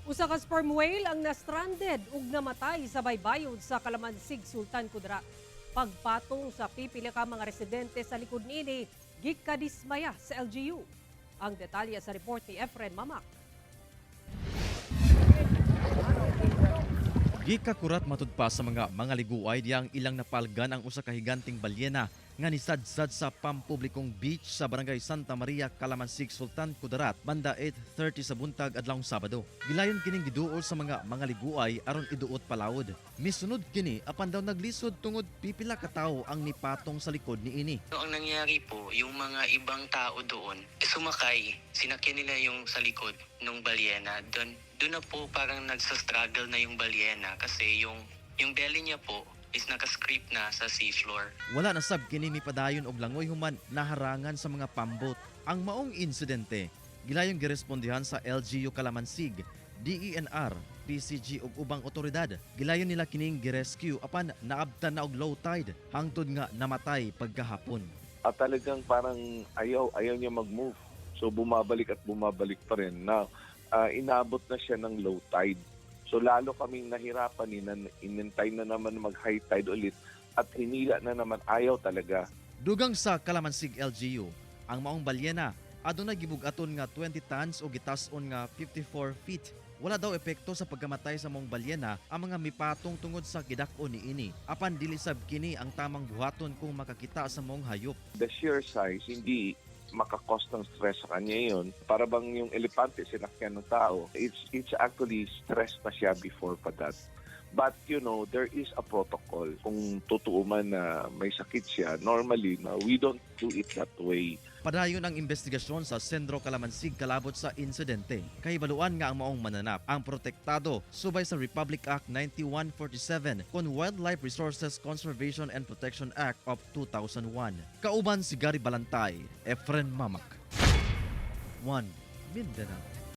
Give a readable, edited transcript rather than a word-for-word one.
Usa ka sperm whale ang na-stranded ug namatay sa baybayon sa Kalamansig, Sultan Kudarat. Pagpatong sa pipila ka mga residente sa likod niini, gikadismaya sa LGU. Ang detalye sa report ni Efren Mamak. Gikakurat matud pa sa mga mangaliguay diyang ilang napalgan ang usa ka higanting balyena nga nisadsad sa pampublikong beach sa Barangay Santa Maria, Kalamansig, Sultan Kudarat banda 8:30 sa buntag adlawng Sabado. Gilayon kining giduol sa mga mangaliguay aron iduot palawod. Misunod kini apan daw naglisod tungod pipila ka tawo ang nipatong sa likod niini. So, ang nangyari po, yung mga ibang tao doon, sumakay. Sinakyan nila yung sa likod ng balyena. Doon na po parang nagsa-struggle na yung balyena kasi yung belly niya po is naka-scrape na sa seafloor. Wala na sab kini mipadayon og langoy human naharangan sa mga pambot. Ang maong insidente gilayong girespondihan sa LGU Kalamansig, DENR, PCG ug ubang otoridad. Gilayon nila kining girescue apan naabtan na og low tide hangtod nga namatay pagkahapon. At talagang parang ayaw niya mag-move. So bumabalik at bumabalik pa rin. Now, inabot na siya ng low tide. So lalo kaming nahirapan, inintay na naman mag-high tide ulit at hinila na naman, ayaw talaga. Dugang sa Kalamansig LGU, ang maong balyena aduna gibug-aton nga 20 tons o gitas-on nga 54 feet. Wala daw epekto sa pagkamatay sa maong balyena ang mga mipatong tungod sa gidak-on niini. Apan dili sab kini ang tamang buhaton kung makakita sa maong hayop. The sheer size, hindi maka-cause ng stress sa kanya yun. Para bang yung elepante sinakyan ng tao, it's actually stress na siya before pa that. But there is a protocol. Kung totoo man na may sakit siya, normally, na we don't do it that way. Padayon ang investigasyon sa Sentro Kalamansig kalabot sa insidente. Kahibaluan nga ang maong mananap ang protektado subay sa Republic Act 9147 kon Wildlife Resources Conservation and Protection Act of 2001. Kauban si Gary Balantay, Efren Mamak. 1 Mindanao.